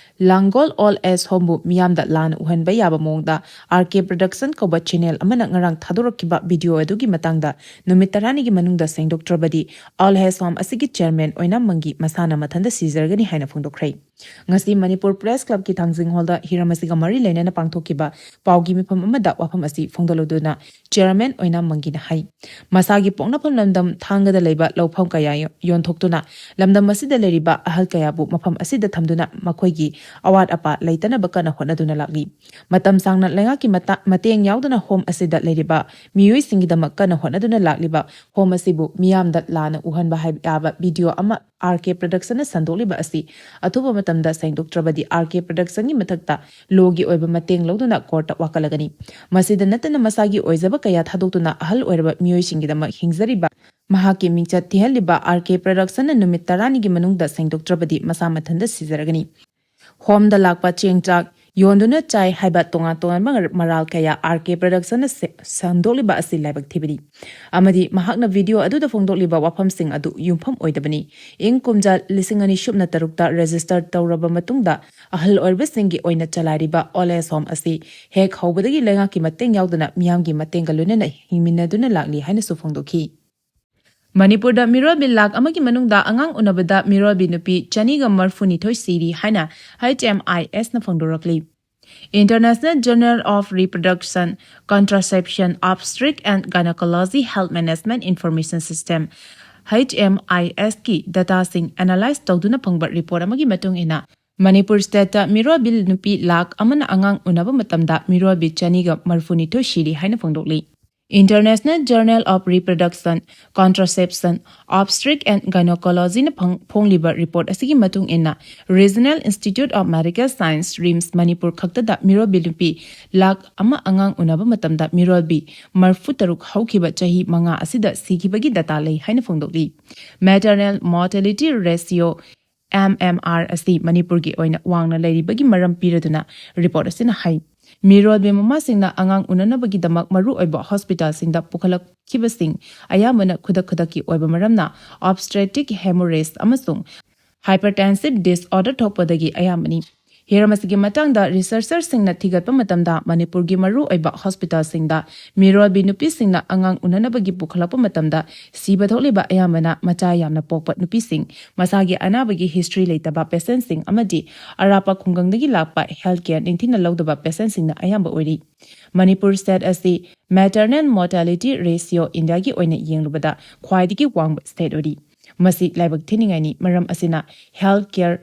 ꯂꯥꯡꯒꯣꯜ ꯑꯣꯜ ꯑꯦꯖ ꯍꯣꯝꯕꯨ ꯃꯤꯌꯥꯝꯗ ꯂꯥꯟꯅ ꯎꯍꯟꯕ ꯌꯥꯕ ꯃꯑꯣꯡꯗ ꯑꯥꯔ ꯀꯦ ꯄ꯭ꯔꯗꯛꯁꯟ ꯀꯧꯕ ꯆꯦꯅꯦꯜ ꯑꯃꯅ ꯉꯔꯥꯡ ꯊꯥꯗꯣꯔꯛꯈꯤꯕ ꯚꯤꯗꯤꯑꯣ ꯑꯗꯨꯒꯤ ꯃꯇꯥꯡꯗ ꯅꯨꯃꯤꯠ ꯇꯔꯥꯅꯤꯒꯤ ꯃꯅꯨꯡꯗ ꯁꯦꯡꯗꯣꯛꯇ꯭ꯔꯕꯗꯤ ꯑꯣꯜ ꯑꯦꯖ ꯍꯣꯝ ꯑꯁꯤꯒꯤ ꯆꯤꯌꯔꯃꯦꯟ ꯑꯣꯏꯅꯥꯝ ꯃꯪꯒꯤ ꯃꯁꯥꯅ ꯃꯊꯟꯇ ꯁꯤꯖꯔꯒꯅꯤ ꯍꯥꯏꯅ ꯐꯣꯡꯗꯣꯛꯈ꯭ꯔꯦ꯫ ꯉꯁꯤ ꯃꯅꯤꯄꯨꯔ ꯄ꯭ꯔꯦꯁ ꯀ꯭ꯂꯕꯀꯤ ꯊꯥꯡꯖꯤꯡ ꯍꯣꯜꯗ ꯍꯤꯔꯝ ꯑꯁꯤꯒ ꯃꯔꯤ ꯂꯩꯅꯅ ꯄꯥꯡꯊꯣꯛꯈꯤꯕ ꯄꯥꯎꯒꯤ ꯃꯤꯐꯝ ꯑꯃꯗ ꯋꯥꯐꯝ ꯑꯁꯤ ꯐꯣꯡꯗꯣꯛꯂꯗꯨꯅ ꯆꯤꯌꯔꯃꯦꯟ ꯑꯣꯏꯅꯥꯝ ꯃꯪꯒꯤꯅ ꯍꯥꯏ, ꯃꯁꯥꯒꯤ ꯄꯣꯛꯅꯐꯝ ꯂꯝꯗꯝ ꯊꯥꯡꯒꯗ ꯂꯩꯕ ꯂꯧꯐꯝ ꯀꯌꯥ ꯌꯣꯟꯊꯣꯛꯇꯨꯅ ꯂꯝꯗꯝ ꯑꯁꯤꯗ ꯂꯩꯔꯤꯕ ꯑꯍꯜ ꯀꯌꯥꯕꯨ ꯃꯐꯝ ꯑꯁꯤꯗ ꯊꯝꯗꯨꯅ ꯃꯈꯣꯏꯒꯤ ꯑꯋꯥꯠ ꯑꯄꯥ ꯂꯩꯇꯅꯕ ꯀꯟꯅ ꯍꯣꯠꯅꯗꯨꯅ ꯂꯥꯛꯂꯤ꯫ ꯃꯇꯝ ꯁꯥꯡꯅ ꯂꯩꯉꯥꯛꯀꯤ ꯃꯇ-, ꯃꯇꯦꯡ ꯌꯥꯎꯗꯅ ꯍꯣꯝ ꯑꯁꯤꯗ ꯂꯩꯔꯤꯕ ꯃꯤꯑꯣꯏꯁꯤꯡꯒꯤꯗꯃꯛ ꯀꯟꯅ ꯍꯣꯠꯅꯗꯨꯅ ꯂꯥꯛꯂꯤꯕ ꯍꯣꯝ ꯑꯁꯤꯕꯨ ꯃꯤꯌꯥꯝꯗ ꯂꯥꯟꯅ ꯎꯍꯟꯕ ꯍꯥꯏꯕ ꯌꯥꯕ ꯚꯤꯗꯤꯑꯣ ꯑꯃ ꯑꯥꯔ ꯀꯦ ꯄ꯭ꯔꯗꯛꯁꯟꯅ ꯁꯟꯗꯣꯛꯂꯤꯕ ꯑꯁꯤ ꯑꯊꯨꯕ ꯃꯇꯝꯗ ꯁꯦꯡꯗꯣꯛꯇ꯭ꯔꯕꯗꯤ ꯑꯥꯔ ꯀꯦ ꯄ꯭ꯔꯗꯛꯁꯟꯒꯤ ꯃꯊꯛꯇ ꯂꯣꯒꯤ ꯑꯣꯏꯕ ꯃꯇꯦꯡ ꯂꯧꯗꯨꯅ ꯀꯣꯔꯠꯇ ꯋꯥꯀꯠꯂꯒꯅꯤ꯫ ꯃꯁꯤꯗ ꯅꯠꯇꯅ ꯃꯁꯥꯒꯤ ꯑꯣꯏꯖꯕ ꯀꯌꯥ ꯊꯥꯗꯣꯛꯇꯨꯅ ꯑꯍꯜ ꯑꯣꯏꯔꯕ ꯃꯤꯑꯣꯏꯁꯤꯡꯒꯤꯗꯃꯛ ꯍꯤꯡꯖꯔꯤꯕ ꯃꯍꯥꯛꯀꯤ ꯃꯤꯡꯆꯠ ꯊꯤꯍꯜꯂꯤꯕ ꯑꯥꯔ ꯀꯦ ꯄ꯭ꯔꯗꯛꯁꯟꯅ ꯅꯨꯃꯤꯠ ꯇꯔꯥꯅꯤꯒꯤ ꯃꯅꯨꯡꯗ ꯁꯦꯡꯗꯣꯛꯇ꯭ꯔꯕꯗꯤ ꯃꯁꯥ ꯃꯊꯟꯇ ꯁꯤꯖꯔꯒꯅꯤ꯫ ꯍꯣꯝꯗ ꯂꯥꯛꯄ ꯆꯦꯡ ꯆꯥꯛ ꯌꯣꯟꯗꯨꯅ ꯆꯥꯏ ꯍꯥꯏꯕ ꯇꯣꯉꯥꯟ ꯇꯣꯉꯥꯟꯕ ꯃꯔꯥꯜ ꯀꯌꯥ ꯑꯥꯔ ꯀꯦ ꯄ꯭ꯔꯗꯛꯁꯟꯅ ꯁꯦ-, ꯁꯟꯗꯣꯛꯂꯤꯕ ꯑꯁꯤ ꯂꯥꯏꯕꯛ ꯊꯤꯕꯅꯤ ꯑꯃꯗꯤ ꯃꯍꯥꯛꯅ ꯚꯤꯗꯤꯑꯣ ꯑꯗꯨꯗ ꯐꯣꯡꯗꯣꯛꯂꯤꯕ ꯋꯥꯐꯝꯁꯤꯡ ꯑꯗꯨ ꯌꯨꯝꯐꯝ ꯑꯣꯏꯗꯕꯅꯤ꯫ ꯏꯪ ꯀꯨꯝꯖꯥ ꯂꯤꯁꯤꯡ ꯑꯅꯤ ꯁꯨꯞꯅ ꯇꯔꯨꯛꯇ ꯔꯦꯖꯤꯁꯇꯔ ꯇꯧꯔꯕ ꯃꯇꯨꯡꯗ ꯑꯍꯜ ꯑꯣꯏꯔꯕꯁꯤꯡꯒꯤ ꯑꯣꯏꯅ ꯆꯂꯥꯏꯔꯤꯕ ꯑꯣꯜ ꯑꯦꯖ ꯍꯣꯝ ꯑꯁꯤ ꯍꯦꯛ ꯍꯧꯕꯗꯒꯤ ꯂꯩꯉꯥꯛꯀꯤ ꯃꯇꯦꯡ ꯌꯥꯎꯗꯅ ꯃꯤꯌꯥꯝꯒꯤ ꯃꯇꯦꯡꯒ ꯂꯣꯏꯅꯅ ꯍꯤꯡꯃꯤꯟꯅꯗꯨꯅ ꯂꯥꯛꯂꯤ ꯍꯥꯏꯅꯁꯨ ꯐꯣꯡꯗꯣꯛꯈꯤ꯫ ꯃꯅꯤꯄꯨꯔꯗ ꯃꯤꯔꯣꯜꯕꯤ ꯂꯥꯈ ꯑꯃꯒꯤ ꯃꯅꯨꯡꯗ ꯑꯉꯥꯡ ꯎꯅꯕꯗ ꯃꯤꯔꯣꯜꯕꯤ ꯅꯨꯄꯤ ꯆꯅꯤꯒ ꯃꯔꯐꯨꯅꯤꯊꯣꯏ ꯁꯤꯔꯤ ꯍꯥꯏꯅ ꯍꯩꯆ ꯑꯦꯝ ꯑꯥꯏ ꯑꯦꯁꯅ ꯐꯣꯡꯗꯣꯔꯛꯂꯤ꯫ International Journal of Reproduction, Contraception, Obstetric and Gynecology Health Management Information System, H M I ꯑꯦꯁꯀꯤ ꯗꯇꯥꯁꯤꯡ ꯑꯦꯅꯥꯂꯥꯏꯖ ꯇꯧꯗꯨꯅ ꯐꯪꯕ ꯔꯤꯄꯣꯔꯠ ꯑꯃꯒꯤ ꯃꯇꯨꯡ ꯏꯟꯅ, ꯃꯅꯤꯄꯨꯔ ꯁ꯭ꯇꯦꯠꯇ ꯃꯤꯔꯣꯜꯕꯤ ꯅꯨꯄꯤ ꯂꯥꯈ ꯑꯃꯅ ꯑꯉꯥꯡ ꯎꯅꯕ ꯃꯇꯝꯗ ꯃꯤꯔꯣꯜꯕꯤ ꯆꯅꯤꯒ ꯃꯔꯐꯨꯅꯤꯊꯣꯏ ꯁꯤꯔꯤ ꯍꯥꯏꯅ ꯐꯣꯡꯗꯣꯛꯂꯤ꯫ International Journal of Reproduction, Contraception, Obstetric and Gynecologyꯅ ꯐꯪ-, ꯐꯣꯡꯂꯤꯕ ꯔꯤꯄꯣꯔꯠ ꯑꯁꯤꯒꯤ ꯃꯇꯨꯡ ꯏꯟꯅ, Regional Institute of Medical Science, RIMS, Manipur ꯈꯛꯇꯗ ꯃꯤꯔꯣꯜꯕꯤ ꯅꯨꯄꯤ ꯂꯥꯈ ꯑꯃ ꯑꯉꯥꯡ ꯎꯅꯕ ꯃꯇꯝꯗ ꯃꯤꯔꯣꯜꯕꯤ ꯃꯔꯐꯨ ꯇꯔꯨꯛ ꯍꯧꯈꯤꯕ ꯆꯍꯤ ꯃꯉꯥ ꯑꯁꯤꯗ ꯁꯤꯈꯤꯕꯒꯤ ꯗꯇꯥ ꯂꯩ ꯍꯥꯏꯅ ꯐꯣꯡꯗꯣꯛꯂꯤ꯫ Maternal Mortality Ratio, M M R ꯑꯁꯤ ꯃꯅꯤꯄꯨꯔꯒꯤ ꯑꯣꯏꯅ ꯋꯥꯡꯅ ꯂꯩꯔꯤꯕꯒꯤ ꯃꯔꯝ ꯄꯤꯔꯗꯨꯅ ꯔꯤꯄꯣꯔꯠ ꯑꯁꯤꯅ ꯍꯥꯏ, ꯃꯤꯔꯣꯜꯕꯤ ꯃꯃꯥꯁꯤꯡꯅ ꯑꯉꯥꯡ ꯎꯅꯅꯕꯒꯤꯗꯃꯛ ꯃꯔꯨꯑꯣꯏꯕ ꯍꯣꯁꯄꯤꯇꯥꯜꯁꯤꯡꯗ ꯄꯨꯈꯠꯂꯛꯈꯤꯕꯁꯤꯡ ꯑꯌꯥꯝꯕꯅ ꯈꯨꯗꯛ ꯈꯨꯗꯛꯀꯤ ꯑꯣꯏꯕ ꯃꯔꯝꯅ obstetric hemorrhage ꯑꯃꯁꯨꯡ hypertensive disorder ꯊꯣꯛꯄꯗꯒꯤ ꯑꯌꯥꯝꯕꯅꯤ꯫ ꯍꯤꯔꯝ ꯑꯁꯤꯒꯤ ꯃꯇꯥꯡꯗ ꯔꯤꯁꯔꯆꯔꯁꯤꯡꯅ ꯊꯤꯒꯠꯄ ꯃꯇꯝꯗ ꯃꯅꯤꯄꯨꯔꯒꯤ ꯃꯔꯨꯑꯣꯏꯕ ꯍꯣꯁꯄꯤꯇꯥꯜꯁꯤꯡꯗ ꯃꯤꯔꯣꯜꯕꯤ ꯅꯨꯄꯤꯁꯤꯡꯅ ꯑꯉꯥꯡ ꯎꯅꯅꯕꯒꯤ ꯄꯨꯈꯠꯂꯛꯄ ꯃꯇꯝꯗ ꯁꯤꯕ ꯊꯣꯛꯂꯤꯕ ꯑꯌꯥꯝꯕꯅ ꯃꯆꯥ ꯌꯥꯝꯅ ꯄꯣꯛꯄ ꯅꯨꯄꯤꯁꯤꯡ, ꯃꯁꯥꯒꯤ ꯑꯅꯥꯕꯒꯤ ꯍꯤꯁꯇ꯭ꯔꯤ ꯂꯩꯇꯕ ꯄꯦꯁꯦꯟꯁꯤꯡ ꯑꯃꯗꯤ ꯑꯔꯥꯞꯄ ꯈꯨꯡꯒꯪꯗꯒꯤ ꯂꯥꯛꯄ ꯍꯦꯜꯊ ꯀꯦꯌꯔ ꯅꯤꯡꯊꯤꯅ ꯂꯧꯗꯕ ꯄꯦꯁꯦꯟꯁꯤꯡꯅ ꯑꯌꯥꯝꯕ ꯑꯣꯏꯔꯤ꯫ ꯃꯅꯤꯄꯨꯔ ꯁ꯭ꯇꯦꯠ ꯑꯁꯤ ꯃꯦꯇꯔꯅꯦꯜ ꯃꯣꯔꯇꯦꯂꯤꯇꯤ ꯔꯦꯁꯤꯌꯣ ꯏꯟꯗꯤꯌꯥꯒꯤ ꯑꯣꯏꯅ ꯌꯦꯡꯂꯨꯕꯗ ꯈ꯭ꯋꯥꯏꯗꯒꯤ ꯋꯥꯡꯕ ꯁ꯭ꯇꯦꯠ ꯑꯣꯏꯔꯤ꯫ ꯃꯁꯤ ꯂꯥꯏꯕꯛ ꯊꯤꯅꯤꯡꯉꯥꯏꯅꯤ, ꯃꯔꯝ ꯑꯁꯤꯅ ꯍꯦꯜꯊ ꯀꯦꯌꯔ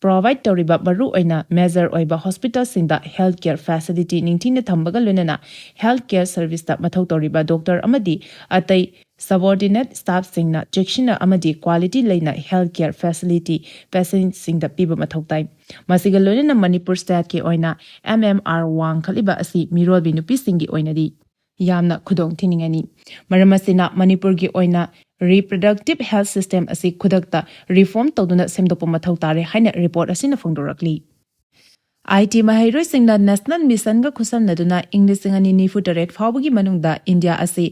ꯄ꯭ꯔꯣꯚꯥꯏꯗ ꯇꯧꯔꯤꯕ ꯃꯔꯨꯑꯣꯏꯅ ꯃꯦꯖꯔ ꯑꯣꯏꯕ ꯍꯣꯁꯄꯤꯇꯥꯜꯁꯤꯡꯗ ꯍꯦꯜꯊ ꯀꯦꯌꯔ ꯐꯦꯁꯤꯂꯤꯇꯤ ꯅꯤꯡꯊꯤꯅ ꯊꯝꯕꯒ ꯂꯣꯏꯅꯅ ꯍꯦꯜꯊ ꯀꯦꯌꯔ ꯁꯔꯚꯤꯁꯇ ꯃꯊꯧ ꯇꯧꯔꯤꯕ ꯗꯣꯛꯇꯔ ꯑꯃꯗꯤ ꯑꯇꯩ ꯁꯕꯑꯣꯔꯗꯤꯅꯦꯠ ꯁ꯭ꯇꯥꯐꯁꯤꯡꯅ ꯆꯦꯛꯁꯤꯟꯅ ꯑꯃꯗꯤ ꯀ꯭ꯋꯥꯂꯤꯇꯤ ꯂꯩꯅ ꯍꯦꯜꯊ ꯀꯦꯌꯔ ꯐꯦꯁꯤꯂꯤꯇꯤ ꯄꯦꯁꯦꯟꯁꯤꯡꯗ ꯄꯤꯕ ꯃꯊꯧ ꯇꯥꯏ꯫ ꯃꯁꯤꯒ ꯂꯣꯏꯅꯅ ꯃꯅꯤꯄꯨꯔ ꯁ꯭ꯇꯦꯠꯀꯤ ꯑꯣꯏꯅ ꯑꯦꯝ ꯑꯦꯝ ꯑꯥꯔ ꯋꯥꯡꯈꯠꯂꯤꯕ ꯑꯁꯤ ꯃꯤꯔꯣꯜꯕꯤ ꯅꯨꯄꯤꯁꯤꯡꯒꯤ ꯑꯣꯏꯅꯗꯤ ꯌꯥꯝꯅ ꯈꯨꯗꯣꯡ ꯊꯤꯅꯤꯡꯉꯥꯏꯅꯤ꯫ ꯃꯔꯝ ꯑꯁꯤꯅ ꯃꯅꯤꯄꯨꯔꯒꯤ ꯑꯣꯏꯅ ꯔꯤꯄ꯭ꯔꯗꯛꯇꯤꯚ ꯍꯦꯜꯊ ꯁꯤꯁꯇꯦꯝ ꯑꯁꯤ ꯈꯨꯗꯛꯇ ꯔꯤꯐꯣꯔꯝ ꯇꯧꯗꯨꯅ ꯁꯦꯝꯗꯣꯛꯄ ꯃꯊꯧ ꯇꯥꯔꯦ ꯍꯥꯏꯅ ꯔꯤꯄꯣꯔꯠ ꯑꯁꯤꯅ ꯐꯣꯡꯗꯣꯔꯛꯂꯤ꯫ ꯑꯥꯏ ꯇꯤ ꯃꯍꯩꯔꯣꯏꯁꯤꯡꯅ ꯅꯦꯁꯅꯦꯜ ꯃꯤꯁꯟꯒ ꯈꯨꯠꯁꯝꯅꯗꯨꯅ ꯏꯪ ꯂꯤꯁꯤꯡ ꯑꯅꯤ ꯅꯤꯐꯨ ꯇꯔꯦꯠ ꯐꯥꯎꯕꯒꯤ ꯃꯅꯨꯡꯗ ꯏꯟꯗꯤꯌꯥ ꯑꯁꯤ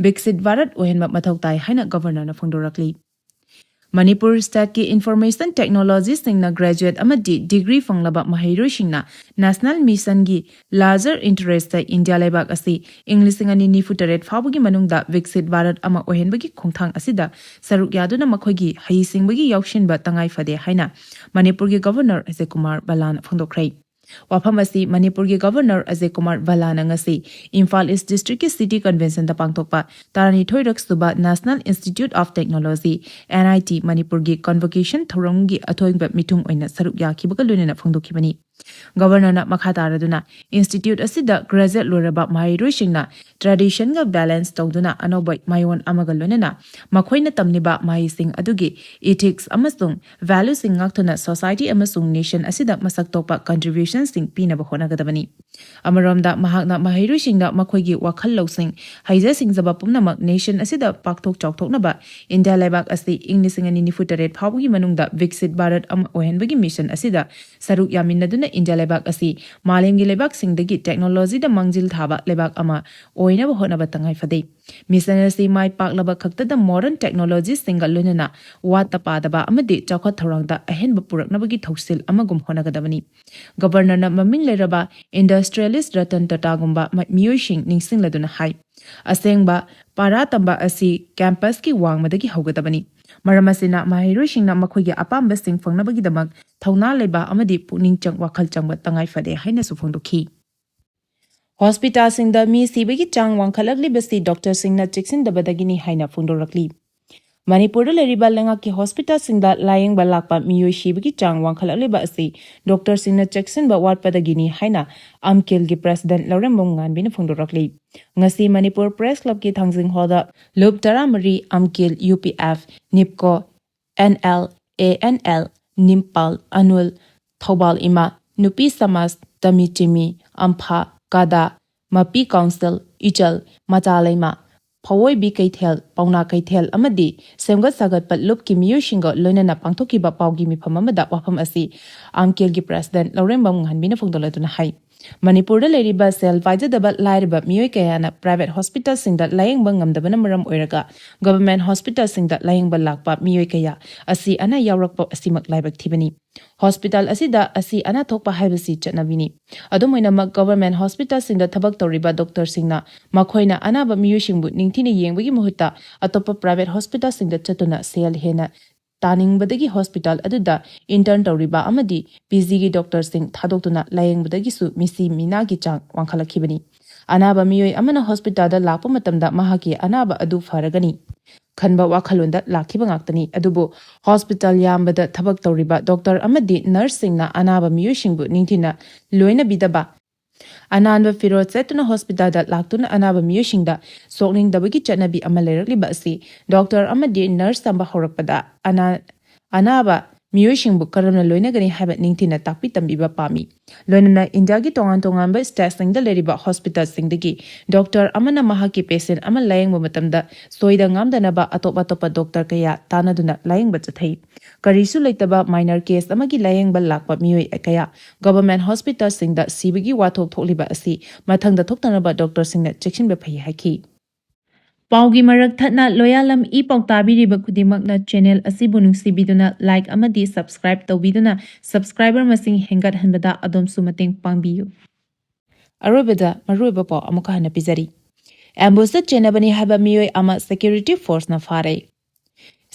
ꯕꯤꯛꯁꯤꯠ ꯚꯥꯔꯠ ꯑꯣꯏꯍꯟꯕ ꯃꯊꯧ ꯇꯥꯏ ꯍꯥꯏꯅ ꯒꯚꯔꯅꯔꯅ ꯐꯣꯡꯗꯣꯔꯛꯂꯤ꯫ ꯃꯅꯤꯄꯨꯔ ꯁ꯭ꯇꯦꯠꯀꯤ ꯏꯟꯐꯣꯔꯃꯦꯁꯟ ꯇꯦꯛꯅꯣꯂꯣꯖꯤꯁꯤꯡꯅ ꯒ꯭ꯔꯦꯖꯨꯑꯦꯠ ꯑꯃꯗꯤ ꯗꯤꯒ꯭ꯔꯤ ꯐꯪꯂꯕ ꯃꯍꯩꯔꯣꯏꯁꯤꯡꯅ ꯅꯦꯁꯅꯦꯜ ꯃꯤꯁꯟꯒꯤ ꯂꯥꯔꯖꯔ ꯏꯟꯇꯔꯦꯁꯇ ꯏꯟꯗꯤꯌꯥ ꯂꯩꯕꯥꯛ ꯑꯁꯤ ꯏꯪ ꯂꯤꯁꯤꯡ ꯑꯅꯤ ꯅꯤꯐꯨ ꯇꯔꯦꯠ ꯐꯥꯎꯕꯒꯤ ꯃꯅꯨꯡꯗ ꯕꯤꯛꯁꯤꯠ ꯚꯥꯔꯠ ꯑꯃ ꯑꯣꯏꯍꯟꯕꯒꯤ ꯈꯣꯡꯊꯥꯡ ꯑꯁꯤꯗ ꯁꯔꯨꯛ ꯌꯥꯗꯨꯅ ꯃꯈꯣꯏꯒꯤ ꯍꯩꯁꯤꯡꯕꯒꯤ ꯌꯥꯎꯁꯤꯟꯕ ꯇꯉꯥꯏ ꯐꯗꯦ ꯍꯥꯏꯅ ꯃꯅꯤꯄꯨꯔꯒꯤ ꯒꯚꯔꯅꯔ ꯑꯖꯌ ꯀꯨꯃꯥꯔ ꯚꯜꯂꯥꯅ ꯐꯣꯡꯗꯣꯛꯈ꯭ꯔꯦ꯫ ꯋꯥꯐꯝ ꯑꯁꯤ ꯃꯅꯤꯄꯨꯔꯒꯤ ꯒꯚꯔꯅꯔ ꯑꯖꯌ ꯀꯨꯃꯥꯔ ꯚꯜꯂꯥꯅ ꯉꯁꯤ ꯏꯝꯐꯥꯜ ꯏꯁ ꯗꯤꯁꯇ꯭ꯔꯤꯛꯀꯤ ꯁꯤꯇꯤ ꯀꯟꯚꯦꯟꯁꯟꯗ ꯄꯥꯡꯊꯣꯛꯄ ꯇꯔꯥꯅꯤꯊꯣꯏꯔꯛ ꯁꯨꯕ National Institute of Technology, N I T, ꯃꯅꯤꯄꯨꯔꯒꯤ ꯀꯟꯚꯣꯀꯦꯁꯟ ꯊꯧꯔꯝꯒꯤ ꯑꯊꯣꯏꯕ ꯃꯤꯊꯨꯡ ꯑꯣꯏꯅ ꯁꯔꯨꯛ ꯌꯥꯈꯤꯕꯒ ꯂꯣꯏꯅꯅ ꯐꯣꯡꯗꯣꯛꯈꯤꯕꯅꯤ꯫ ꯒꯚꯔꯅꯔꯅ ꯃꯈꯥ ꯇꯥꯔꯗꯨꯅ ꯏꯟꯁꯇꯤꯇ꯭ꯌꯨꯠ ꯑꯁꯤꯗ ꯒ꯭ꯔꯦꯖꯨꯑꯦꯠ ꯂꯣꯏꯔꯕ ꯃꯍꯩꯔꯣꯏꯁꯤꯡꯅ ꯇ꯭ꯔꯦꯗꯤꯁꯟꯒ ꯕꯦꯂꯦꯟꯁ ꯇꯧꯗꯨꯅ ꯑꯅꯧꯕ ꯃꯥꯏꯑꯣꯟ ꯑꯃꯒ ꯂꯣꯏꯅꯅ ꯃꯈꯣꯏꯅ ꯇꯝꯂꯤꯕ ꯃꯍꯩꯁꯤꯡ ꯑꯗꯨꯒꯤ ꯏꯊꯤꯛꯁ ꯑꯃꯁꯨꯡ ꯚꯦꯂ꯭ꯌꯨꯁꯤꯡ ꯉꯥꯛꯇꯨꯅ ꯁꯣꯁꯥꯏꯇꯤ ꯑꯃꯁꯨꯡ ꯅꯦꯁꯟ ꯑꯁꯤꯗ ꯃꯁꯛ ꯊꯣꯛꯄ ꯀꯟꯇ꯭ꯔꯤꯕ꯭ꯌꯨꯁꯟꯁꯤꯡ ꯄꯤꯅꯕ ꯍꯣꯠꯅꯒꯗꯕꯅꯤ꯫ ꯑꯃꯔꯣꯝꯗ ꯃꯍꯥꯛꯅ ꯃꯍꯩꯔꯣꯏꯁꯤꯡꯗ ꯃꯈꯣꯏꯒꯤ ꯋꯥꯈꯜ ꯂꯧꯁꯤꯡ, ꯍꯩꯖ ꯁꯤꯡꯖꯕ ꯄꯨꯝꯅꯃꯛ ꯅꯦꯁꯟ ꯑꯁꯤꯗ ꯄꯥꯛꯊꯣꯛ ꯆꯥꯎꯊꯣꯛꯅꯕ ꯏꯟꯗꯤꯌꯥ ꯂꯩꯕꯥꯛ ꯑꯁꯤ ꯏꯪ ꯂꯤꯁꯤꯡ ꯑꯅꯤ ꯅꯤꯐꯨ ꯇꯔꯦꯠ ꯐꯥꯎꯕꯒꯤ ꯃꯅꯨꯡꯗ ꯕꯤꯛꯁꯤꯠ ꯚꯥꯔꯠ ꯑꯃ ꯑꯣꯏꯍꯟꯕꯒꯤ ꯃꯤꯁꯟ ꯑꯁꯤꯗ ꯁꯔꯨꯛ ꯌꯥꯃꯤꯟꯅꯗꯨꯅ ꯏꯟꯗꯤꯌꯥ ꯂꯩꯕꯥꯛ ꯑꯁꯤ ꯃꯥꯂꯦꯝꯒꯤ ꯂꯩꯕꯥꯛꯁꯤꯡꯗꯒꯤ ꯇꯦꯛꯅꯣꯂꯣꯖꯤꯗ ꯃꯥꯡꯖꯤꯜ ꯊꯥꯕ ꯂꯩꯕꯥꯛ ꯑꯃ ꯑꯣꯏꯅꯕ ꯍꯣꯠꯅꯕ ꯇꯉꯥꯏ ꯐꯗꯦ꯫ ꯃꯤꯁꯟ ꯑꯁꯤ ꯃꯥꯏ ꯄꯥꯛꯂꯕ ꯈꯛꯇꯗ ꯃꯣꯗꯔꯟ ꯇꯦꯛꯅꯣꯂꯣꯖꯤꯁꯤꯡꯒ ꯂꯣꯏꯅꯅ ꯋꯥꯠꯇ ꯄꯥꯗꯕ ꯑꯃꯗꯤ ꯆꯥꯎꯈꯠ ꯊꯧꯔꯥꯡꯗ ꯑꯍꯦꯟꯕ ꯄꯨꯔꯛꯅꯕꯒꯤ ꯊꯧꯁꯤꯜ ꯑꯃꯒꯨꯝ ꯍꯣꯠꯅꯒꯗꯕꯅꯤ꯫ ꯒꯕꯔꯅꯔꯅ ꯃꯃꯤꯡ ꯂꯩꯔꯕ ꯏꯟꯗꯁꯇ꯭ꯔꯤꯌꯦꯂꯤꯁ ꯔꯇꯟ ꯇꯥꯇꯥꯒꯨꯝꯕ ꯃ-, ꯃꯤꯑꯣꯏꯁꯤꯡ ꯅꯤꯡꯁꯤꯡꯂꯗꯨꯅ ꯍꯥꯏ, "ꯑꯁꯦꯡꯕ ꯄꯥꯔꯥ ꯇꯝꯕ ꯑꯁꯤ ꯀꯦꯝꯄꯁꯀꯤ ꯋꯥꯡꯃꯗꯒꯤ ꯍꯧꯒꯗꯕꯅꯤ꯫ ꯃꯔꯝ ꯑꯁꯤꯅ, ꯃꯍꯩꯔꯣꯏꯁꯤꯡꯅ ꯃꯈꯣꯏꯒꯤ ꯑꯄꯥꯝꯕꯁꯤꯡ ꯐꯪꯅꯕꯒꯤꯗꯃꯛ ꯊꯧꯅꯥ ꯂꯩꯕ ꯑꯃꯗꯤ ꯄꯨꯛꯅꯤꯡ ꯆꯪ-, ꯋꯥꯈꯜ ꯆꯪꯕ ꯇꯉꯥꯏ ꯐꯗꯦ" ꯍꯥꯏꯅꯁꯨ ꯐꯣꯡꯗꯣꯛꯈꯤ꯫ ꯍꯣꯁꯄꯤꯇꯥꯜꯁꯤꯡꯗ ꯃꯤ ꯁꯤꯕꯒꯤ ꯆꯥꯡ ꯋꯥꯡꯈꯠꯂꯛꯂꯤꯕꯁꯤ ꯗꯣꯛꯇꯔꯁꯤꯡꯅ ꯆꯦꯛꯁꯤꯟꯗꯕꯗꯒꯤꯅꯤ ꯍꯥꯏꯅ ꯐꯣꯡꯗꯣꯔꯛꯂꯤ꯫ ꯃꯅꯤꯄꯨꯔꯗ ꯂꯩꯔꯤꯕ ꯂꯩꯉꯥꯛꯀꯤ ꯍꯣꯁꯄꯤꯇꯥꯜꯁꯤꯡꯗ ꯂꯥꯌꯦꯡꯕ ꯂꯥꯛꯄ ꯃꯤꯑꯣꯏ ꯁꯤꯕꯒꯤ ꯆꯥꯡ ꯋꯥꯡꯈꯠꯂꯛꯂꯤꯕ ꯑꯁꯤ ꯗꯣꯛꯇꯔꯁꯤꯡꯅ ꯆꯦꯛꯁꯤꯟꯕ ꯋꯥꯠꯄꯗꯒꯤꯅꯤ ꯍꯥꯏꯅ ꯑꯝꯀꯤꯜꯒꯤ ꯄ꯭ꯔꯦꯁꯤꯗꯦꯟꯠ ꯂꯧꯔꯦꯝꯕꯝ ꯉꯥꯟꯕꯤꯅ ꯐꯣꯡꯗꯣꯔꯛꯂꯤ꯫ ꯉꯁꯤ ꯃꯅꯤꯄꯨꯔ ꯄ꯭ꯔꯦꯁ ꯀ꯭ꯂꯕꯀꯤ ꯊꯥꯡꯖꯤꯡ ꯍꯣꯜꯗ ꯂꯨꯞ ꯇꯔꯥꯃꯔꯤ, ꯑꯝꯀꯤꯜ, ꯌꯨ ꯄꯤ ꯑꯦꯐ, ꯅꯤꯞꯀꯣ, N L, A N L, ꯅꯤꯝꯄꯥꯜ, ꯑꯅꯨꯜ, ꯊꯧꯕꯥꯜ ꯏꯃꯥ, ꯅꯨꯄꯤ ꯁꯃꯥꯖ, ꯇꯃꯤ ꯆꯤꯃꯤ, ꯑꯝꯐꯥ, ꯀꯥꯗꯥ, ꯃꯄꯤ ꯀꯥꯎꯟꯁꯤꯜ, ꯏꯆꯜ, ꯃꯆꯥ ꯂꯩꯃ, ꯐꯋꯣꯏꯕꯤ ꯀꯩꯊꯦꯜ, ꯄꯥꯎꯅꯥ ꯀꯩꯊꯦꯜ ꯑꯃꯗꯤ ꯁꯦꯝꯒꯠ ꯁꯥꯒꯠꯄ ꯂꯨꯞꯀꯤ ꯃꯤꯑꯣꯏꯁꯤꯡꯒ ꯂꯣꯏꯅꯅ ꯄꯥꯡꯊꯣꯛꯈꯤꯕ ꯄꯥꯎꯒꯤ ꯃꯤꯐꯝ ꯑꯃꯗ ꯋꯥꯐꯝ ꯑꯁꯤ ꯑꯝꯀꯤꯜꯒꯤ ꯄ꯭ꯔꯦꯁꯤꯗꯦꯟꯠ ꯂꯧꯔꯦꯝꯕꯝ ꯉꯥꯟꯕꯤꯅ ꯐꯣꯡꯗꯣꯛꯂꯗꯨꯅ ꯍꯥꯏ꯫ ꯃꯅꯤꯄꯨꯔꯗ ꯂꯩꯔꯤꯕ ꯁꯦꯜ ꯄꯥꯏꯖꯗꯕ ꯂꯥꯏꯔꯕ ꯃꯤꯑꯣꯏ ꯀꯌꯥꯅ ꯄ꯭ꯔꯥꯏꯚꯦꯠ ꯍꯣꯁꯄꯤꯇꯥꯜꯁꯤꯡꯗ ꯂꯥꯌꯦꯡꯕ ꯉꯝꯗꯕꯅ ꯃꯔꯝ ꯑꯣꯏꯔꯒ ꯒꯚꯔꯟꯃꯦꯟꯠ ꯍꯣꯁꯄꯤꯇꯥꯜꯁꯤꯡꯗ ꯂꯥꯌꯦꯡꯕ ꯂꯥꯛꯄ ꯃꯤꯑꯣꯏ ꯀꯌꯥ ꯑꯁꯤ ꯑꯅꯥ ꯌꯥꯎꯔꯛꯄ ꯑꯁꯤꯃꯛ ꯂꯥꯏꯕꯛ ꯊꯤꯕꯅꯤ꯫ ꯍꯣꯁꯄꯤꯇꯥꯜ ꯑꯁꯤꯗ ꯑꯁꯤ ꯑꯅꯥ ꯊꯣꯛꯄ ꯍꯥꯏꯕꯁꯤ ꯆꯠꯅꯕꯤꯅꯤ꯫ ꯑꯗꯨꯝ ꯑꯣꯏꯅꯃꯛ, ꯒꯚꯔꯟꯃꯦꯟꯠ ꯍꯣꯁꯄꯤꯇꯥꯜꯁꯤꯡꯗ ꯊꯕꯛ ꯇꯧꯔꯤꯕ ꯗꯣꯛꯇꯔꯁꯤꯡꯅ ꯃꯈꯣꯏꯅ ꯑꯅꯥꯕ ꯃꯤꯑꯣꯏꯁꯤꯡꯕꯨ ꯅꯤꯡꯊꯤꯅ ꯌꯦꯡꯕꯒꯤ ꯃꯍꯨꯠꯇ ꯑꯇꯣꯞꯄ ꯄ꯭ꯔꯥꯏꯚꯦꯠ ꯍꯣꯁꯄꯤꯇꯥꯜꯁꯤꯡꯗ ꯆꯠꯇꯨꯅ ꯁꯦꯜ ꯍꯦꯟꯅ ꯇꯥꯅꯤꯡꯕꯗꯒꯤ ꯍꯣꯁꯄꯤꯇꯥꯜ ꯑꯗꯨꯗ ꯏꯟꯇꯔꯟ ꯇꯧꯔꯤꯕ ꯑꯃꯗꯤ ꯄꯤ ꯖꯤꯒꯤ ꯗꯣꯛꯇꯔꯁꯤꯡ ꯊꯥꯗꯣꯛꯇꯨꯅ ꯂꯥꯌꯦꯡꯕꯗꯒꯤꯁꯨ ꯃꯤꯁꯤ ꯃꯤꯅꯥꯒꯤ ꯆꯥꯡ ꯋꯥꯡꯈꯠꯂꯛꯈꯤꯕꯅꯤ꯫ ꯑꯅꯥꯕ ꯃꯤꯑꯣꯏ ꯑꯃꯅ ꯍꯣꯁꯄꯤꯇꯥꯜꯗ ꯂꯥꯛꯄ ꯃꯇꯝꯗ ꯃꯍꯥꯛꯀꯤ ꯑꯅꯥꯕ ꯑꯗꯨ ꯐꯔꯒꯅꯤ ꯈꯟꯕ ꯋꯥꯈꯜꯂꯣꯟꯗ ꯂꯥꯛꯈꯤꯕ ꯉꯥꯛꯇꯅꯤ꯫ ꯑꯗꯨꯕꯨ ꯍꯣꯁꯄꯤꯇꯥꯜ ꯌꯥꯝꯕꯗ ꯊꯕꯛ ꯇꯧꯔꯤꯕ ꯗꯣꯛꯇꯔ ꯑꯃꯗꯤ ꯅꯔꯁꯁꯤꯡꯅ ꯑꯅꯥꯕ ꯃꯤꯑꯣꯏꯁꯤꯡꯕꯨ ꯅꯤꯡꯊꯤꯅ ꯂꯣꯏꯅꯕꯤꯗꯕ, ꯑꯅꯥꯟꯕ ꯐꯤꯔꯣꯜ ꯁꯦꯠꯇꯨꯅ ꯍꯣꯁꯄꯤꯇꯥꯜꯗ ꯂꯥꯛꯇꯨꯅ ꯑꯅꯥꯕ ꯃꯤꯑꯣꯏꯁꯤꯡꯗ ꯁꯣꯛꯅꯤꯡꯗꯕꯒꯤ ꯆꯠꯅꯕꯤ ꯑꯃ ꯂꯩꯔꯛꯂꯤꯕ ꯑꯁꯤ ꯗꯣꯛꯇꯔ ꯑꯃꯗꯤ ꯅꯔꯁ ꯇꯝꯕ ꯍꯧꯔꯛꯄꯗ ꯑꯅꯥ-, ꯑꯅꯥꯕ ꯃꯤꯑꯣꯏꯁꯤꯡꯕꯨ ꯀꯔꯝꯅ ꯂꯣꯏꯅꯒꯅꯤ ꯍꯥꯏꯕ ꯅꯤꯡꯊꯤꯅ ꯇꯥꯛꯄꯤ ꯇꯝꯕꯤꯕ ꯄꯥꯝꯃꯤ꯫ ꯂꯣꯏꯅꯅ ꯏꯟꯗꯤꯌꯥꯒꯤ ꯇꯣꯉꯥꯟ ꯇꯣꯉꯥꯟꯕ ꯁ꯭ꯇꯦꯠꯁꯤꯡꯗ ꯂꯩꯔꯤꯕ ꯍꯣꯁꯄꯤꯇꯥꯜꯁꯤꯡꯗꯒꯤ ꯗꯣꯛꯇꯔ ꯑꯃꯅ ꯃꯍꯥꯛꯀꯤ ꯄꯦꯁꯦꯟ ꯑꯃ ꯂꯥꯌꯦꯡꯕ ꯃꯇꯝꯗ ꯁꯣꯏꯗ ꯉꯥꯝꯗꯅꯕ ꯑꯇꯣꯞ ꯑꯇꯣꯞꯄ ꯗꯣꯛꯇꯔ ꯀꯌꯥ ꯇꯥꯟꯅꯗꯨꯅ ꯂꯥꯌꯦꯡꯕ ꯆꯠꯊꯩ꯫ ꯀꯔꯤꯁꯨ ꯂꯩꯇꯕ ꯃꯥꯏꯅꯔ ꯀꯦꯁ ꯑꯃꯒꯤ ꯂꯥꯌꯦꯡꯕ ꯂꯥꯛꯄ ꯃꯤꯑꯣꯏ ꯀꯌꯥ ꯒꯚꯔꯟꯃꯦꯟꯠ ꯍꯣꯁꯄꯤꯇꯥꯜꯁꯤꯡꯗ ꯁꯤꯕꯒꯤ ꯋꯥꯊꯣꯛ ꯊꯣꯛꯂꯤꯕ ꯑꯁꯤ ꯃꯊꯪꯗ ꯊꯣꯛꯇꯅꯕ ꯗꯣꯛꯇꯔꯁꯤꯡꯅ ꯆꯦꯛꯁꯤꯟꯕ ꯐꯩ ꯍꯥꯏꯈꯤ꯫ ꯄꯥꯎꯒꯤ ꯃꯔꯛ ꯊꯠꯅ ꯂꯣꯌꯥꯂꯝ ꯏ ꯄꯥꯎ ꯇꯥꯕꯤꯔꯤꯕ ꯈꯨꯗꯤꯡꯃꯛꯅ ꯆꯦꯅꯦꯜ ꯑꯁꯤꯕꯨ ꯅꯨꯡꯁꯤꯕꯤꯗꯨꯅ ꯂꯥꯏꯛ ꯑꯃꯗꯤ ꯁꯕꯁꯀ꯭ꯔꯥꯏꯕ ꯇꯧꯕꯤꯗꯨꯅ ꯁꯕꯁꯀ꯭ꯔꯥꯏꯕꯔ ꯃꯁꯤꯡ ꯍꯦꯟꯒꯠꯍꯟꯕꯗ ꯑꯗꯣꯝꯁꯨ ꯃꯇꯦꯡ ꯄꯥꯡꯕꯤꯌꯨ꯫ ꯑꯔꯣꯏꯕꯗ ꯃꯔꯨꯑꯣꯏꯕ ꯄꯥꯎ ꯑꯃꯨꯛꯀ ꯍꯟꯅ ꯄꯤꯖꯔꯤ꯫ ꯑꯦꯝꯕꯨꯁꯇ ꯆꯦꯟꯅꯕꯅꯤ ꯍꯥꯏꯕ ꯃꯤꯑꯣꯏ ꯑꯃ ꯁꯦꯀ꯭ꯌꯨꯔꯤꯇꯤ ꯐꯣꯔꯁꯅ ꯐꯥꯔꯦ꯫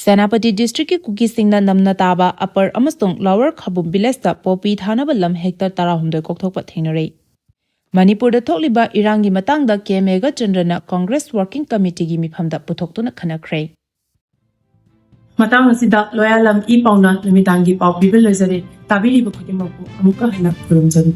ꯁꯦꯅꯥꯄꯇꯤ ꯗꯤꯁꯇ꯭ꯔꯤꯛꯀꯤ ꯀꯨꯀꯤꯁꯤꯡꯅ ꯅꯝꯅ ꯇꯥꯕ ꯑꯄꯔ ꯑꯃꯁꯨꯡ ꯂꯣꯋꯔ ꯈꯕꯨꯝ ꯚꯤꯂꯦꯖꯇ ꯄꯣꯄꯤ ꯊꯥꯅꯕ ꯂꯝ ꯍꯦꯛꯇꯔ ꯇꯔꯥꯍꯨꯝꯗꯣꯏ ꯀꯣꯛꯊꯣꯛꯄ ꯊꯦꯡꯅꯔꯦ꯫ ꯃꯅꯤꯄꯨꯔꯗ ꯊꯣꯛꯂꯤꯕ ꯏꯔꯥꯡꯒꯤ ꯃꯇꯥꯡꯗ ꯀꯦ ꯃꯦꯘꯆꯟꯗ꯭ꯔꯅ ꯀꯣꯡꯒ꯭ꯔꯦꯁ ꯋꯥꯔꯀꯤꯡ ꯀꯃꯤꯇꯤꯒꯤ ꯃꯤꯐꯝꯗ ꯄꯨꯊꯣꯛꯇꯨꯅ ꯈꯟꯅꯈ꯭ꯔꯦ꯫ ꯃꯇꯥꯡ ꯑꯁꯤꯗ ꯂꯣꯌꯥꯂꯝ ꯏ ꯄꯥꯎꯅ ꯅꯨꯃꯤꯗꯥꯡꯒꯤ ꯄꯥꯎ ꯄꯤꯕ ꯂꯣꯏꯖꯔꯦ꯫ ꯇꯥꯕꯤꯔꯤꯕ ꯈꯨꯗꯤꯡꯃꯛꯄꯨ ꯑꯃꯨꯛꯀ ꯍꯟꯅ ꯈꯨꯔꯨꯝꯖꯔꯤ꯫